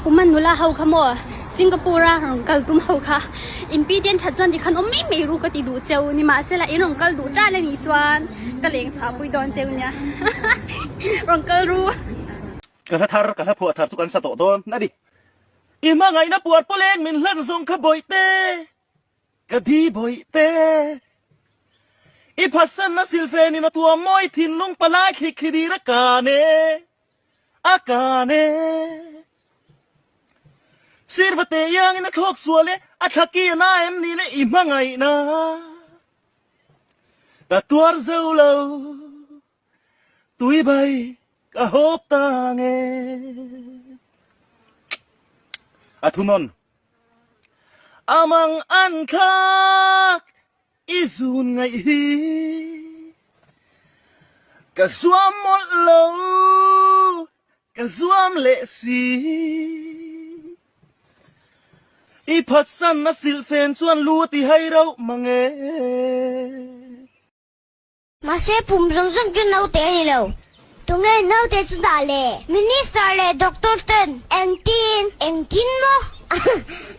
Kuman nula ho kha maw Singapore a rawn kal tum ho kha in pi ten that chuan tikhan awm mai mai ru ka ti duh cheu nimahsela in rawn kal duh tal anih chuan ka leng chhuah pui dawn cheu nia rawn kal ru. Ka hla thar, ka hla phuah thar chu kan sa tawh dawn a ni. I hmangaihna puar pawleng min hlan zawng kha bawihte, ka di bawihte. I phatsanna silfen in a tuam mawi thinlung palai thlik thli dir a kan e. A kan e. Sirva te iangin a thlawk sual e, a thla ki a na em ni le i hmangaihna ka tuar zo lo, tui bai ka hawp ta nge. A thunawn a mang an thlak I zun ngaih hi ka zuam mawlh lo, ka zuam leh si. I phatsan a silhfen chuan lu a ti hai rauh mang e. Mahse pum zawng zawng chu naute a ni lo. Tunge naute chu dah le? Minister leh doctor ten engtin engtin maw?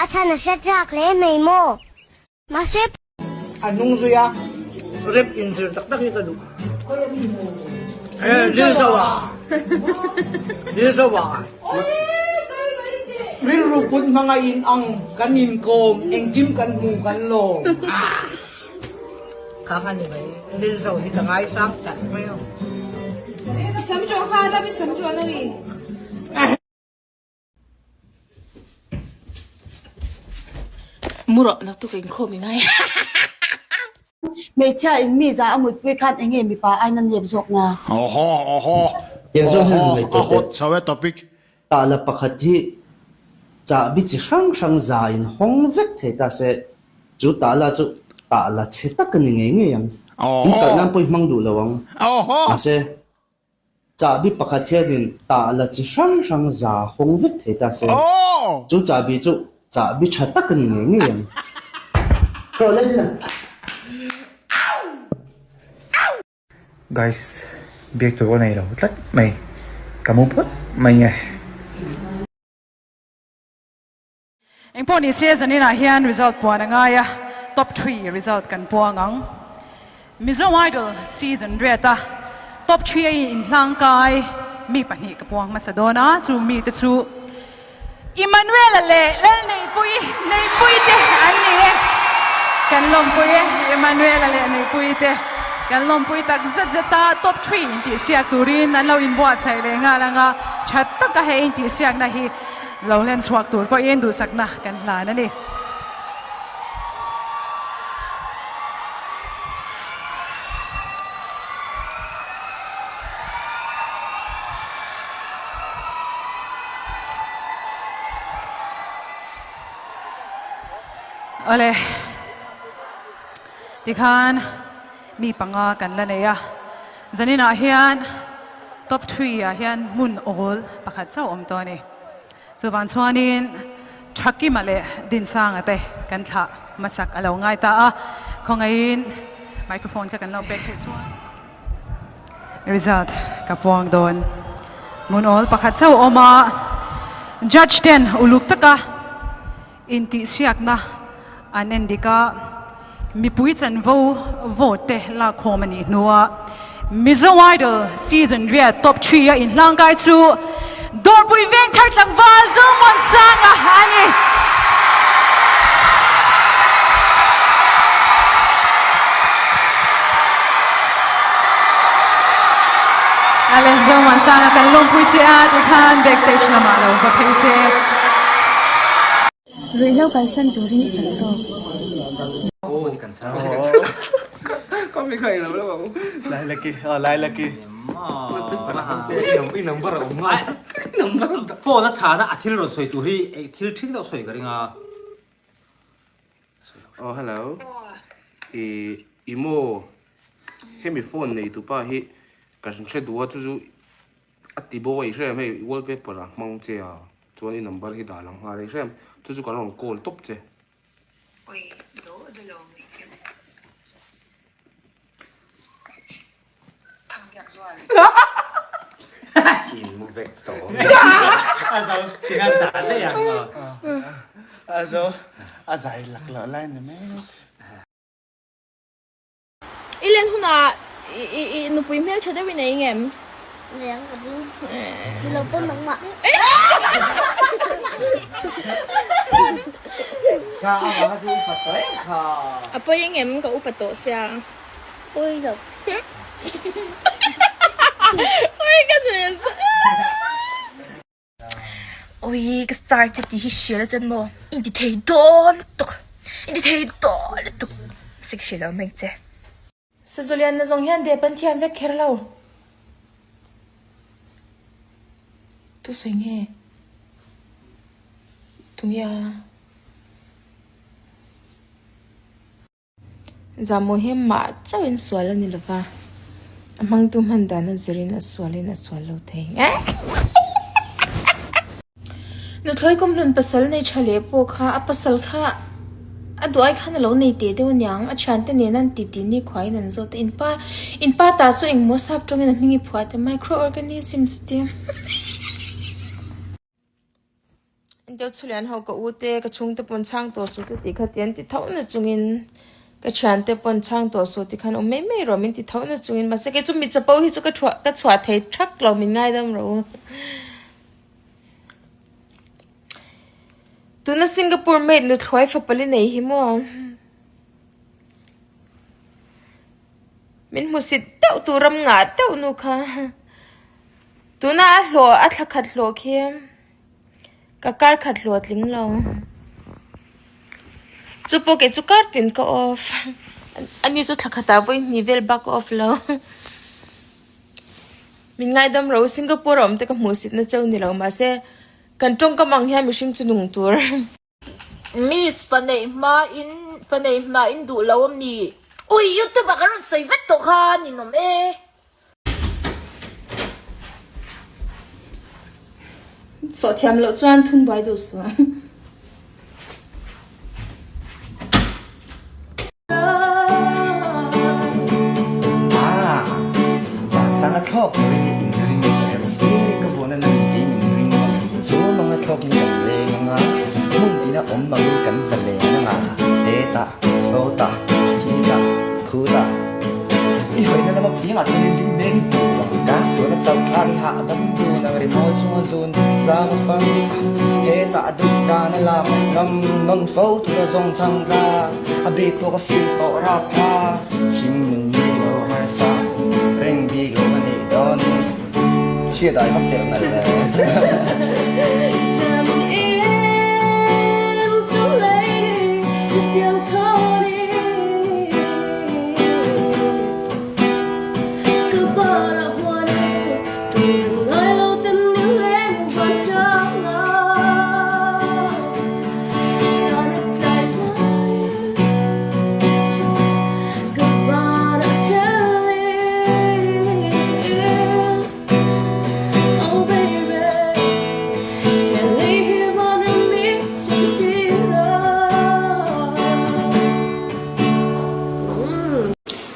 A chhan a hre chak hle mai maw? Mahse. A hnung zui a rep inzir tak tak hi ka duh. Lilzo ah. Lilzo ah. Rilru kut hmanga in ang kan inkawm engkim kan hmu kan lawm. Kha kha ni mai. Lilzo hi ka ngaisang tak mai ang. I sam tawh kha ram i sam tawh na mi. Mu rawh naktuk in khawm i ngai. Hmeichhia in mi za a mutpui khan enge mipa ain a nep zawk na? Awhaw awhaw Tiang zawng hian awhaw ngaih a tawh hot teh. chho e topic. Tala pakhat hi chahbi chi hrang hrang za in hawng vek thei ta se, chu tala chu tala chhe tak a ni ngei ngei ang. In kalh nan pawh i hmang duh lo ang. Mahse, Chahbi pakhat hianin tah la chi hrang hrang za hawng vek thei ta se, chu chahbi chu chahbi tha tak a ni ngei ngei ang. Guys, biak tur ka nei lo tlat mai, ka mu phawt mai nge. Engpawh ni se zaninah hian result puan a ngai a, top three result kan puang ang. Mizo Idol season riat a top three a inhlangkai mi pahnih ka puang hmasa dawn a, chu mite chu Emmanuel-a leh Lalneihpuii Neihpuii te an ni e. Kan lawmpui e, Emmanuel-a leh Neihpuii te kan lawmpui tak zet zet a, top three intihsiak turin an lo inbuatsaih leh nghal ang a, tha taka he intihsiakna hi Lo hlen chhuak tur pawhin duhsakna kan hlan a ni. Awle, tikhan mi panga kan la nei a, zaninah hian top three ah hian hmun awl pakhat chauh awm tawh a ni. Chuvang chuanin Thakima leh Dinsanga te kan thlah hmasak a lo ngai ta a, khawngaihin microphone kha kan lo pek theih chuan result ka puang dawn. Hmun awl pakhat chauh a awm a, judge ten uluk taka intihsiakna an en dik a, mipui chanvo vote te lakkhawm a nih hnuah Mizo Idol season riat top three a inhlangkai chu Dawrpui Vengthar tlangval Zomuansanga a ni. Ale Zomuansanga kan lawmpui che a tikhan backstage lamah lo va phei se. Ruihhlo kalsan turin i chak tawk. Oh hello i i maw hemi phone nei tupa hi ka hre duh a chu chu a ti bo a i hre em hei wallpaper ah hmang che a. Chuan i number hi dah lang nghal i hrem chu chu kan rawn call tawp che. In mu vek tawh. A zo tinga zah daih ang maw? A zo a zai lak loh lai ni mai. I len hunah i nupui hmeltha deuh i nei ngem? Nei ang ka ding. Ni lo pawn nangmah. Ka a vanga chu upa tawh em kha. A pawi engem ka upa tawh sia. Pawi lo. Oi ka nui a za. Oi ka star che tih hi hria la chuan maw in ti thei dawn lutuk in ti thei dawn lutuk sik hria lo mai che. Sazulian na zawng hian dep an thiam vek kher lo. Tu sawi nge? Tunge a? Zahmawh hi mah chauhin sual a ni lova, a hmangtu hman dan a zirin a sualin a sual lo thei. Nuthlawi kumhlun pasal nei tha leh pawh kha a pasal kha a duh ai khan a lo nei teh deuh aniang, a thiante nen an titi ni khuain an zawt a, inpa inpa tah chu engmaw sap tawngin a hming i phuah te microorganisms a tia. Deuh chhulian ho ka u te ka chhungte pawn chhang tawh suh chu tih kha ti an ti tho na chungin ka thiante pawn chhang tawh suh tikhan awm mai mai rawh min ti tho na chungin mahse kei chu mi chapo hi chu ka thuah ka chhuah thei thak lo min ngaidam rawh u. Tuna Singapore made nuthlawi fapali nei hi maw min hmusit deuh tur ram ngah deuh nu kha tuna a hlawh a thla khat hlawh khi Ka kar khat hlawh tling lo. Chu pawh kei chu kar tin ka off. Ani chu thla khatah vawi hnih vel bak ka off lo. Min ngaidam ro Singapore a awm te ka hmuh sitna cheu ni lo mahse kan tawngkam ang hian mihring chu nung tur. Miss fa neih hma in fa nei hma in duh lo ami? Ui youtube ah ka rawn sawi vek tawh kha ninawm e. Sawh thiam loh chuan thun buai duh suh. Ah, vansang a thlawk turin i inring em? Steering ka vuan a nan kei min ring a, chu mang a thlawkin kan leng anga, hmun tina awm mangin kan za len anga, hetah, sawtah, khitah, khutah. I hawina lama piangah chuan in ring mek i hmu ang ka, tuna chauh thlak i hah dam dun ang rimawi chunga zun zam a fang, hetah a duh dan a lam ngam nawn fo tura zawng chang tla. A bik pawh ka feel tawh rap tha Hring nun hi lo harsa reng bik lo a nih dawn hi Chhiat ai vak teh nalh le.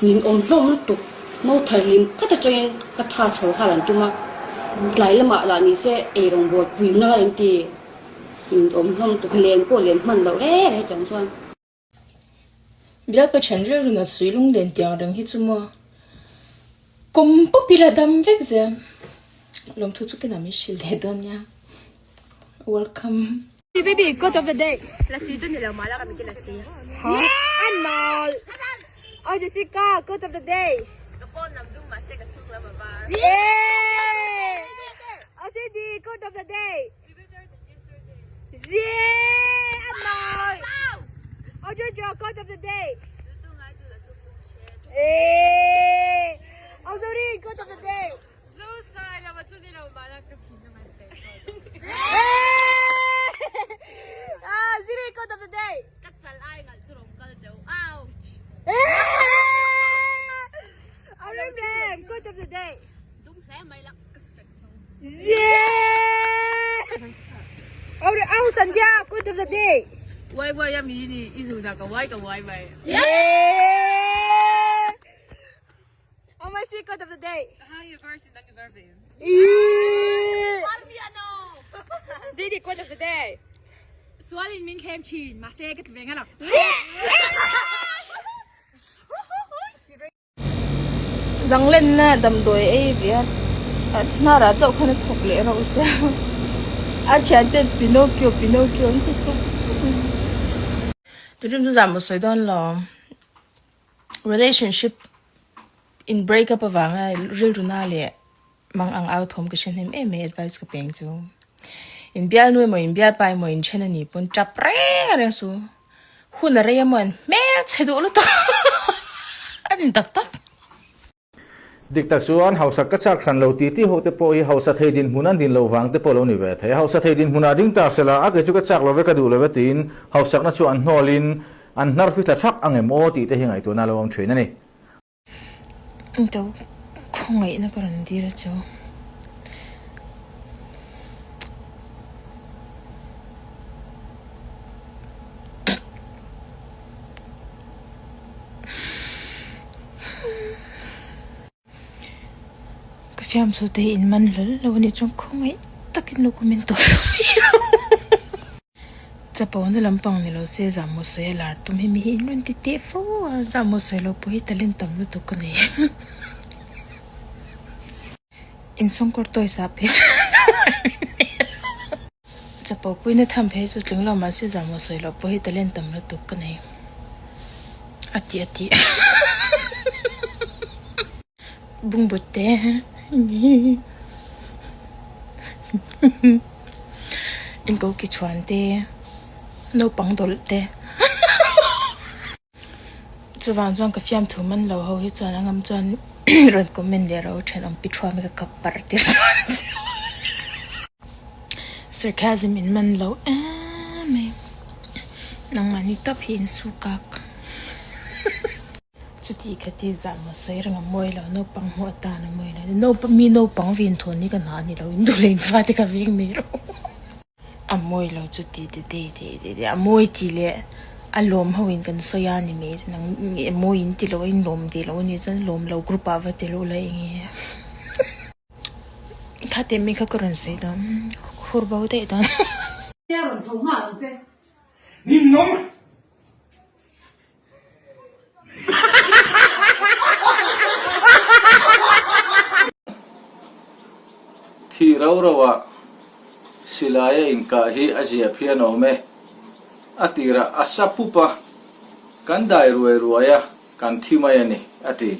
Min awm hlawm lutuk. Mo thar hlim khat atangin ka tha chho nghal an tum a, tlai lamah lah ni se ei rawngbawl pui ngai an ti. Min awm hlawm lutuk len pawh len hman loh reng reng hetiang chuan. Bial Pathian rilrun a sui lunglen tiang reng hi chu maw kum pawp ila dam vek zel. Lawmthu chu kinah min hrilh leh dawn nia. Welcome. Baby, quote of the day. Lasi chu ni lo mah la ka min ti lasi. Ha? Anal. Oh Jessica, quote of the day. Ka pawn lam dum mahse ka chhung lam a var. Yeah! Oh Cindy, quote of the day. Be better than yesterday. Yeah! Anal. Oh Jojo, quote of the day. Dutu ngai du la tu pung she. Eh! Oh Zuri, quote of the day. Zu sai la ma chu ni lo mah la ka thin na mai pe. Ah, Ziri, quote of the day. Ka chal ai ngal chu rawng kal teu. Ouch. Arun Reng, quote of the day. Dum hle mai la ka sek tho. Yeah! Oh, oh, Sandhya, quote of the day. Wai wai a mi ni i zu na ka wai ka wai mai. Yeah! Oh my secret of the day. Hi, verse nang i verve. Yeah! Didi quote of the day. Sualin min thlem thin, mahse ka tlu ve nga lo. Zanglenna damdawi ei ve a, a hnarah chauh khan a thawk leh rauh sia. A thianten Pinocchio Pinocchio an ti sup sup a. Tuchum chu zah maw sawi dawn lo. Relationship in break up avanga rilru na leh mang ang au thawm ka hre hnem em mai advice ka peng chu. In bialnu emaw in bialpa emaw in then a nih pawn tap reng reng su. Hun a rei emaw an hmelchhe duh lutuk a ni tak tak. Dik tak chuan hausak ka chak hran lo ti ti ho te pawh hi hausa thei dinhmun an din lo vang te pawh lo ni ve thei. Hausa thei dinhmunah ding ta sela, a kei chu ka chak lo ve ka duh lo ve tiin hausakna chu an hnawlin an hnar fithla thak ang em aw tih te hi ngaihtuahna a lo awm thin a ni. Do khawngaihna ka rawn dil chu. Ka fiamthu te hi in man hlawl lo a nih chuan khawngaih takin lo comment tawh lo mai rawh. Chapo na lampang ni lo se zahmawh sawi a lar tum hi mi hi in rawn ti teh fo a, zahmawh sawi lo pawh hi talent tam lutuk ka nei. Insawngkawr toys ah phei Chapo puina tham phei chu tling lo mahse zahmawh sawi loh pawh hi talent tam lutuk ka nei a ti a ti Bungbut te Inkoki chhuan te naupang dawlh te. Chuvang chuan ka fiamthu man lo ho hi chuan a ngam chuan rawn comment leh ro thenawm pi thuam hi ka kap parh tir dawn che Sarcasm in man lo em mai nangmahni tawp hi in su kak Chuti kha ti zah maw sawi reng a mawi lo naupang hmuh atan a mawi lo naupang mi naupang vin thawn hi ka hna a ni lo in duh leh in fate ka veng mai rawh. A mawi lo chu ti ti ti ti ti ti a mawi tih leh a lawm ho in kan sawi a ni mai nang a mawi in ti lo a in lawm ve lo a nih chuan lawm lo group ah va ti luh la eng nge kha teh mi kha ka rawn sawi dawn hur bo daih dawn. Tia rawn tho nghal ang che. Ninawm! Thih rau rauah silai a inkah hi a zia phian awm e. A tirah a sa pup a, kan dai ruai ruai a, kan thi mai a ni, a ti.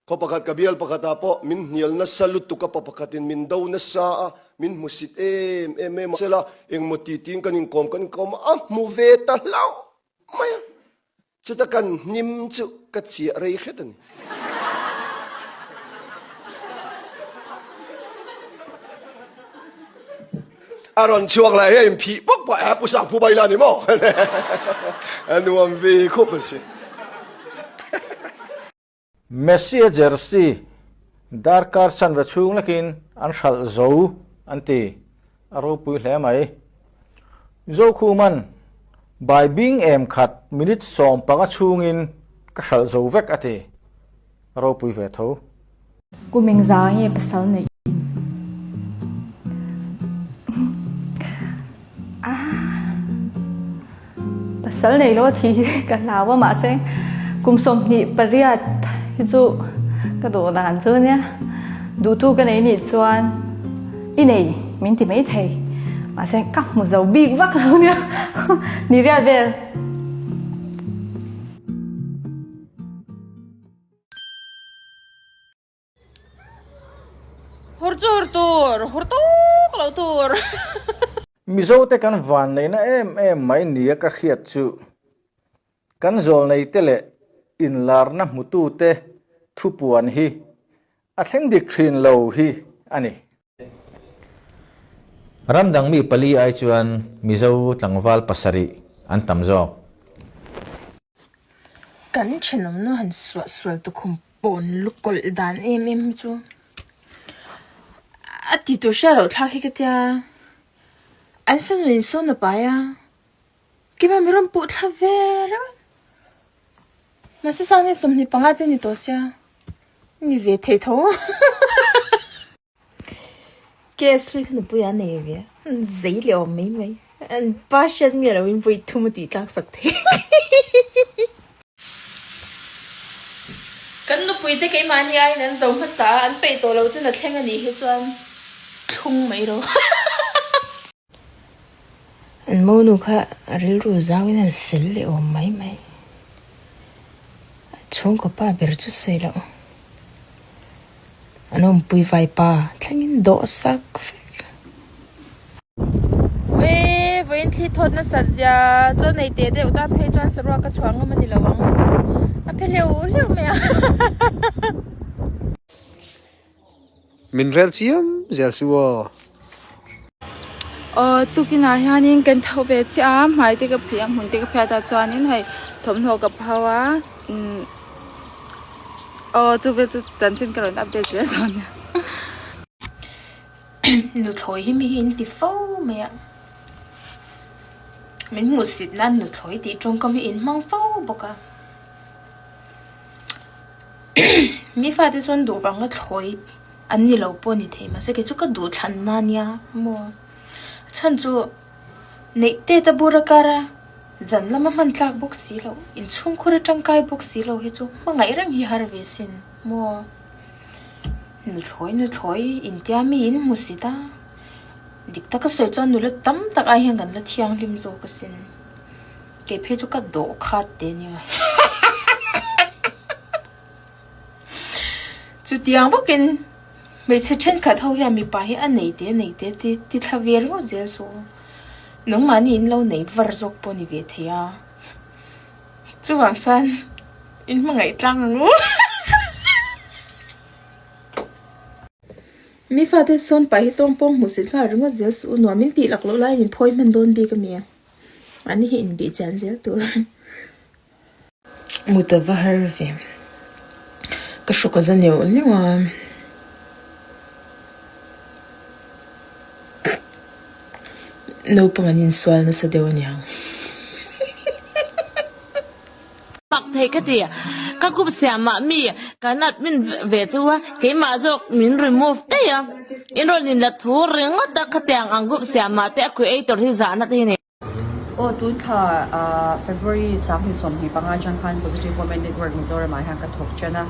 Khaw pakhat ka bial pakhatah pawh min hnial nasa lutuk a, pa pakhatin min do nasa a, min hmusit em em em a. Sela, engmaw ti tiin kan inkawm kan inkawm a, a hmu ve ta hlauh mai a. Chuta kan hnim chu ka chiah rei hret a ni. A rawn chhuak leh hi a inphih pawk pawh a, Pu Sangphu Baila ni maw? A nuam ve khawp a si. Messi-a jersey darkar chanve chhung lekin an hralh zo an ti, a ropui hle mai. Zokhuman bai bing em khat minute 15 chhungin ka hralh zo vek a ti, a ropui ve tho. Kum engza nge pasal neih in? Pasal nei lo a thi hi ka hlau a mahse kum 28 hi chu ka duh dan chu ania duhtu ka nei nih chuan i nei min ti mai thei mahse ka hmu zo bik vak lo ania ni riat vel. Hur chu hur tur, hur tuk lo tur. Mizo te kan vanneihna em em mai nia ka hriat chu kan zawlnei te leh inlarna hmutu te thupuan hi a thleng dik thin lo hi a ni. Ram dang mi pali ai chuan Mizo tlangval pasarih an tam zawk. Kan thenawmna han suah sual tukhum pawn lu kawlh dan em em hi chu a ti tur hriat loh thlak hi ka tia an fanu in sawn a pai a keimah mi rawn puh thla ve reuh a mahse sang hi 25 te ni tawh sia ni ve thei tho. Case hlui kha nupui a nei ve a, zei leh awm mai mai. An pa hriat miah loin vawi thum a tih tlak sak thei. Kan nupui te keimahni aiin an zo hmasa a, an peih tawh loh chin a thleng a nih hi chuan thlung mai rawh. An monu kha a rilru zauin an fel leh awm mai mai. A chhungkaw pa ber chu sawi loh. An awmpui vaipa thlengin dawh sak vek. Ui, vawiin thli thawt nasat zia chuan nei teh deuh tan phei chuan saruak ka chhuah ngam a ni lo ang. A phe hleuh hleuh mai a. Min rel chiam zel su aw. Aw tukinah hianin kan tho ve chiah a hmai te ka phih a hmun te ka phiat a chuanin hei thawmhnaw ka pho a umm aw chu vel chu chanchin ka rawn update zel dawn nia. Nuthlawi hi mi hi in ti fo mai a, min hmuhsit nan nuthlawi tih tawngkam hi in hmang fo bawk a. Mi fate chuan duh vanga thlawi an ni lo pawh a ni thei mahse kei chu ka duh thlan na nia maw a chhan chu neih tet a bur a kar a zan lama hman tlak bawk si loh inchhungkhur a tangkai bawk si lo hi chu hmangaih reng hi har ve sin maw nuthlawi nuthlawi intia mi in hmu si ta dik taka sawi chuan nula tam tak ai hian kan la thianghlim zawk asin. Kei phei chu ka dawh khat te nia. Chutiang bawkin hmeichhe thenkhat ho hian mipa hi a nei te nei te ti ti thla ve ringawt zel suh. Nangmahni in lo nei var zawk pawh ni ve thei a. Chuvang chuan in hmangaih tlang ang u. Mi fate sawn pah hi tawng pawng hmuh sit nghal ringawt zel suh u. Nuam in tih lak loh laiin in phawi hman dawn bik a mi. Mahni hi inbih chian zel tur. Mut a va har ve. Ka hruk a za neuh neuh a. Naupang an insual nasa deuh aniang. Pak thei ka ti. Ka group siamah mi kan admin ve chu a, keimah zawk min remove daih a. In rawn inla thu ringawt a, khatiang ang group siamah te a creator hi zahna te hi nei. Aw tun thla February 2025 atang khan Positive Women Network Mizoram ah hian ka thawk chen a.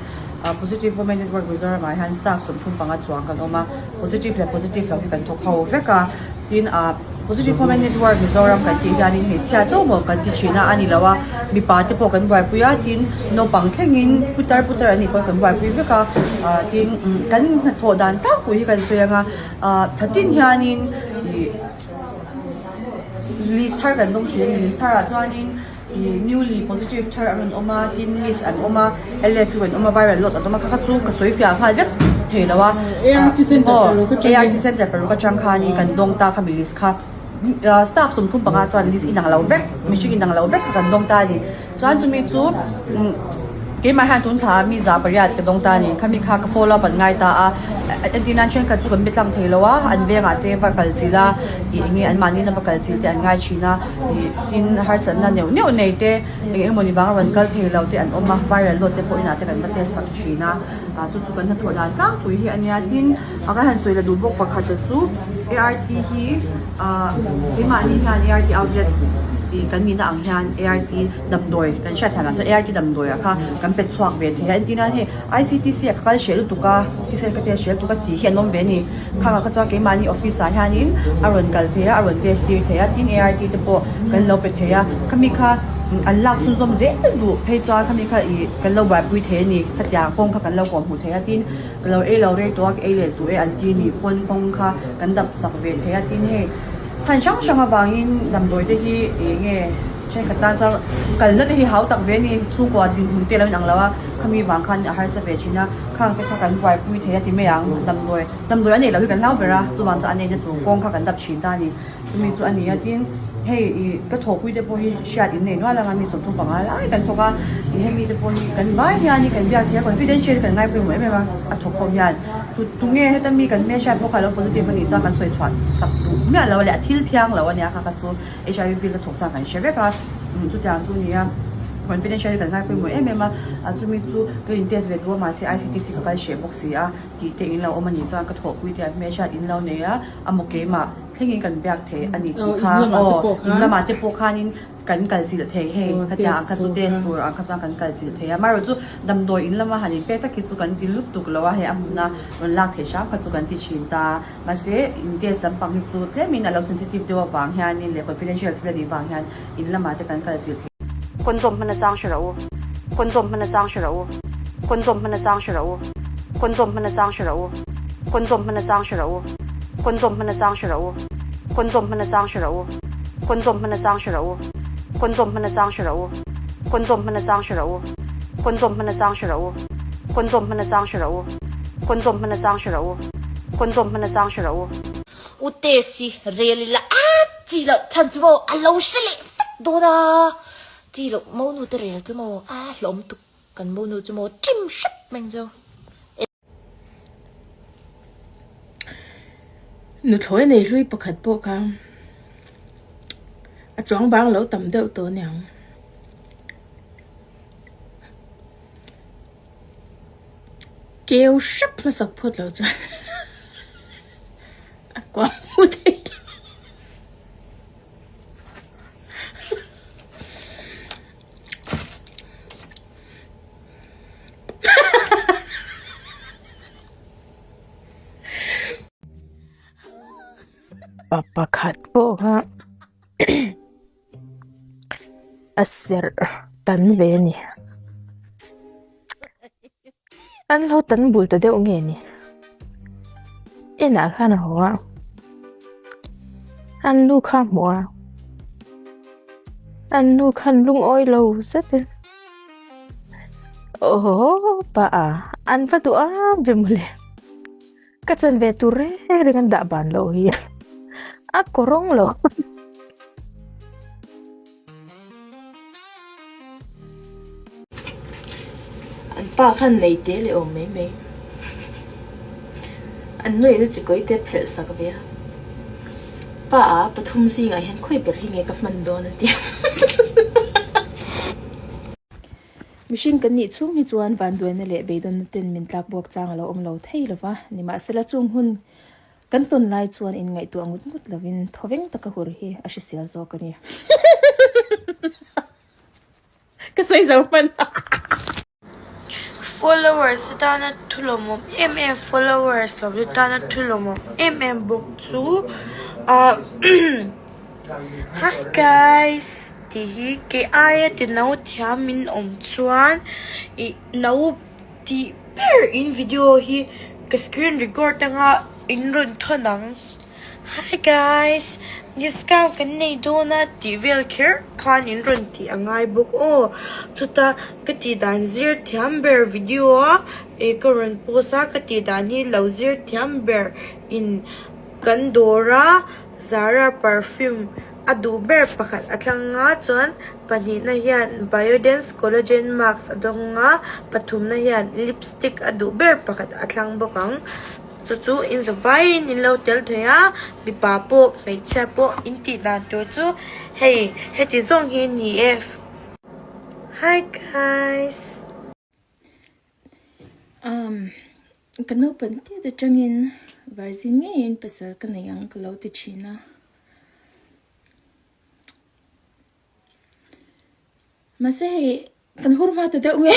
Positive Women Network Mizoram ah hian staff 35 chuang kan awm a, positive leh positive lo hi kan thawk ho vek a. Tin ah Positive Women Network Mizoram kan tih hianin hmeichhia chauh maw kan ti thin a, a ni lo a, mipa te pawh kan buaipui a, tin naupang thlengin putar putar an nih pawh kan buaipui vek a, ah tin kan hnathawh dan tlangpui hi kan sawi ang a, ah thatin hianin ih list thar kan dawng thin a ni, list tharah chuanin ih newly positive thar an rawn awm a, tin list an awm a, LFU an awm a, viral load an awm a, kha kha chu ka sawi fiah nghal vek thei lo a, aw ART center paruk atang khanin kan dawng ta khami list kha staff 35 chuan list inang lo vek mihring inang lo vek kha kan dawng ta a ni chuan chumi chu keimah hian tun thla mi 800 ka dawng ta a ni khami kha ka follow up an ngai ta a entir nan thenkhat chu kan be tlang thei lo a an vengah te va kal chilh a ih eng nge an mahni na va kal chilh te an ngai thin a ih tin harsatna neuh neuh nei te eng eng emawni vang a rawn kal thei lo te an awm a viral load te pawh inah te kan va test sak thin a ah chu chu kan hnathawh dan tlangpui hi a nia tin a ka han sawi la duh bawk pakhat te chu ART hi ah keimahni hian ART outlet tih kan nihna ang hian ART damdawi kan hriat thiam lah chuan ART damdawi ah kha kan pe chhuak ve thei a entir nan hei ICTC ah ka kal hreh lutuk a thisen ka test hreh lutuk a tih hi an awm ve a ni khang ah kha chuan keimahni office ah hianin a rawn kal thei a a rawn test tir thei a tin ART te pawh kan lo pe thei a khami kha an lak chhunzawm zel duh phei chuan khami kha ih kan lo buaipui thei a ni khatiang kawng kha kan lo kawh hmuh thei a tin ka lo ei lo rei tawh a ka ei leh duh e an ti nih pawn kawng kha kan dap chak ve thei a tin hei chhan hrang hrang avangin damdawi te hi eng nge thenkhat tan chuan kalna te hi hau tak ve a ni chhungkua dinhmun te a lo inang lo a khami vang khan a harsa ve thin a khang te kha kan buaipui thei a ti mai ang damdawi damdawi a neih loh hi kan hlau ber a chuvang chuan a neihna tur kawng kha kan dap thin ta a ni. Chumi chu a ni a tin hei ih ka thawhpui te pawh hi hriat in nei nual anga mi 35 lai kan thawk a ih hemi te pawh hi kan vai hian kan biak thei a confidential kan ngai pawimawh em em a a thawk ho hian tu tunge heta mi kan hmel hriat pawh kha alo positive a nih chuan kan sawi chhuah sak duh miah lo a leh a thil thiang lo a nia kha kha chu HIV field a thawk chuan kan hre vek a chutiang chu a ni a. Confidential hi kan ngai pawimawh em em a, a chumi chu ka in test ve duh a mahse ICTC ka kal hreh bawk si a tih te in lo awm a nih chuan ka thawhpui te an hmelhriat in lo nei a, a maw keimah thlengin kan biak thei a ni tih kha aw in lamah te pawh khanin kan kal chilh thei hei khatiang ang kha chu test tur ang kha chuan kan kal chilh thei a amaherawh chu damdawi in lama han inpek tak hi chu kan ti lutuk lo a hei a hmuna rawn lak theih hram kha chu kan ti thin ta mahse in test lampang hi chu tlemin a lo sensitive deuh avang hianin leh confidential thil a nih vang hian in lamah te kan kal chilh thei. Condom hman a chang hre rawh u. Condom hman a chang hre rawh u. Condom hman a chang hre rawh u. Condom hman a chang hre rawh u. Condom hman a chang hre rawh u. Condom hman a chang hre rawh u. Condom hman a chang hre rawh u. Condom hman a chang hre rawh u. Condom hman a chang hre rawh u. Condom hman a chang hre rawh u. Condom hman a chang hre rawh u. Condom hman a chang hre rawh u. Condom hman a chang hre rawh u. Condom hman a chang hre rawh u. U Tesi rel ila a chi loh chhan chu maw a lo hre leh vek dawn a, chi loh monu te rel chu maw a hlawm tuk kan monu chu maw ṭim hrep mai ang chu. Nuthlawi nei hlui pakhat pawh kha a chuang bang lo tam deuh tawh aniang. Keu hrep hmasak phawt lo chuan a kuah hmu thei lo. Pa pakhat pawh kha a serh tan ve a ni. An lo tan bul ta deuh nge ni? Inah khan a haw a, an nu kha a hmuh a, an nu khan lungawi lo zet in Aww pa a an va duh am ve mawle ka chan ve tur reng reng an dah ban loh hi a kawrawng lo. An pa khan nei te leh awm mai mai an nuihna chi kawi te phelh sak ve a pa a pathum zingah hian khawi ber hi nge ka hman dawn a ti. Mihring kan nih chhung hi chuan vanduaina leh beidawnna ten min tlak buak chang a lo awm lo thei lo va, nimahsela chung hun kan tawn lai chuan inngaihtuah ngut ngut lovin thawveng taka hur hi a hrisel zawk a ni. Ka sawi zo hman. Followers te tana thu lawmawm em em followers lo te tana thu lawmawm em em bawk chu ah hi guys tih hi kei aia ti no thiam in awm chuan ih no tih ber in video hi ka screen record anga in rawn thawn ang. Hi guys! Discount kan nei dawn a tih vel kher khan in rawn tih a ngai bawk aw. Chuta ka tih dan zir thiam ber video a eh ka rawn post a ka tih dan hi lo zir thiam ber in kan dawr a Zara perfume a duh ber pakhat a thlang a chuan pahnihna hian Biodance collagen mask a dawng a pathumna hian lipstick a duh ber pakhat a thlang bawk ang. Chu chu in za vaiin in lo tel thei a, mipa pawh hmeichhia pawh in tih dan tur chu hei heti zawng hi a ni e. Hi guys! Um, ka naupang tiat atangin Varzin ngeiin pasal ka nei ang ka lo ti thin a. Mahse hei Kan hur hma ta deuh nge.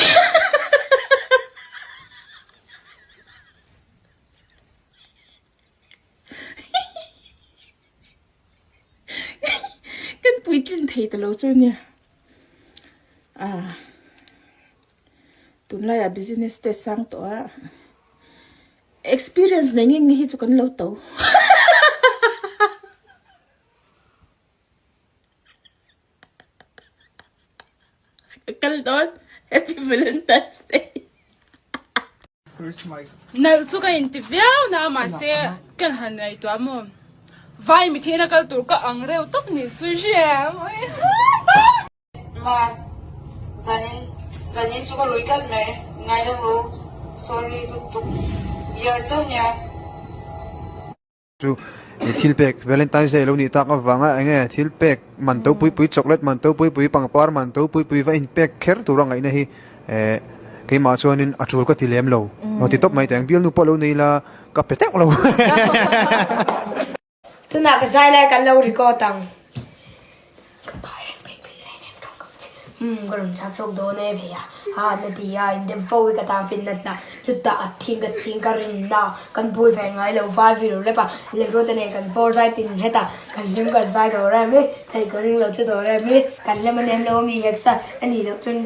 Kan puitlin thei ta lo chu nia. Ah. Tunlaiah business te sang tawh a. Experience nei nge nge hi chu kan lo to. Ka kal dawn Happy Valentine's Day. Nalh chu ka inti viau na mahse kan han ngaihtuah maw vai mithian a kal tur ka ang reuh tak nih chu hria Ma, zanin zanin chu ka rui tlat mai ngaidam ru sorry lutuk year chauh nia. Chu. Thil pek Valentine's Day lo nih tak avanga eng nge thil pek man to pui pui chocolate man to pui pui pangpar man to pui pui va in pek kher tura ngaihna hi eh keimah chuanin a tul ka ti lem lo. Aw ti tawp mai teh ang bialnu pawh lo nei ila ka pe teuh lo. Tunah ka zai lai kan lo record ang. Ka pa reng peih peih reng em tawng kam che. Umm ka rawn chhak chhuak dawn e ve a. Ha na ti a in dem fo hi ka tan fin natna. Chutah a thing ka thing ka rinna kan buai ve ngai lo val vi lo lep a. Lemruata nen kan bawr zai tin het a. Kan hlim kan zai dawr em hi. Thei ka ring lo chu dawr em hi. Kan hlem a nem lo a mi hek sa. A nih loh chuan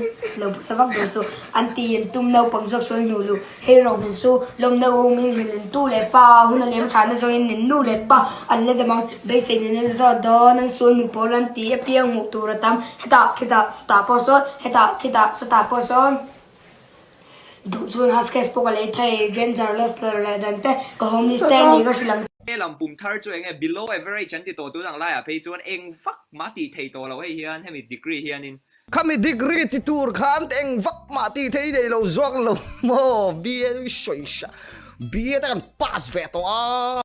lo sa vak dawn chu. An ti in tum naupang zawk sawn hnu luh. Hei rawng hin su, lawmna u min hrilh in tu leh pa hun a lem chhahna zawngin nin nu leh pa an la dam ang. Beisei nen an zawt dawn, an sul min pawl an ti apiang hmuh tur a tam. Hetah, khitah, sawtah pawh sawn, hetah, khitah, sawtah pawh sawn. Duh chuan Huskers pawh ka lei thei, Granger, Lester leh dan te ka homies te ni ka hrilh ang. He lam pum thar chu enge below average an ti tawh tun ang laiah phei chuan eng vak mah tih thei tawh lo hei hian hemi degree hianin Khami degree ti tur khan eng vak mah tih thei nei lo zawk lo maw BA sawi sa BA te kan pass ve tawh a.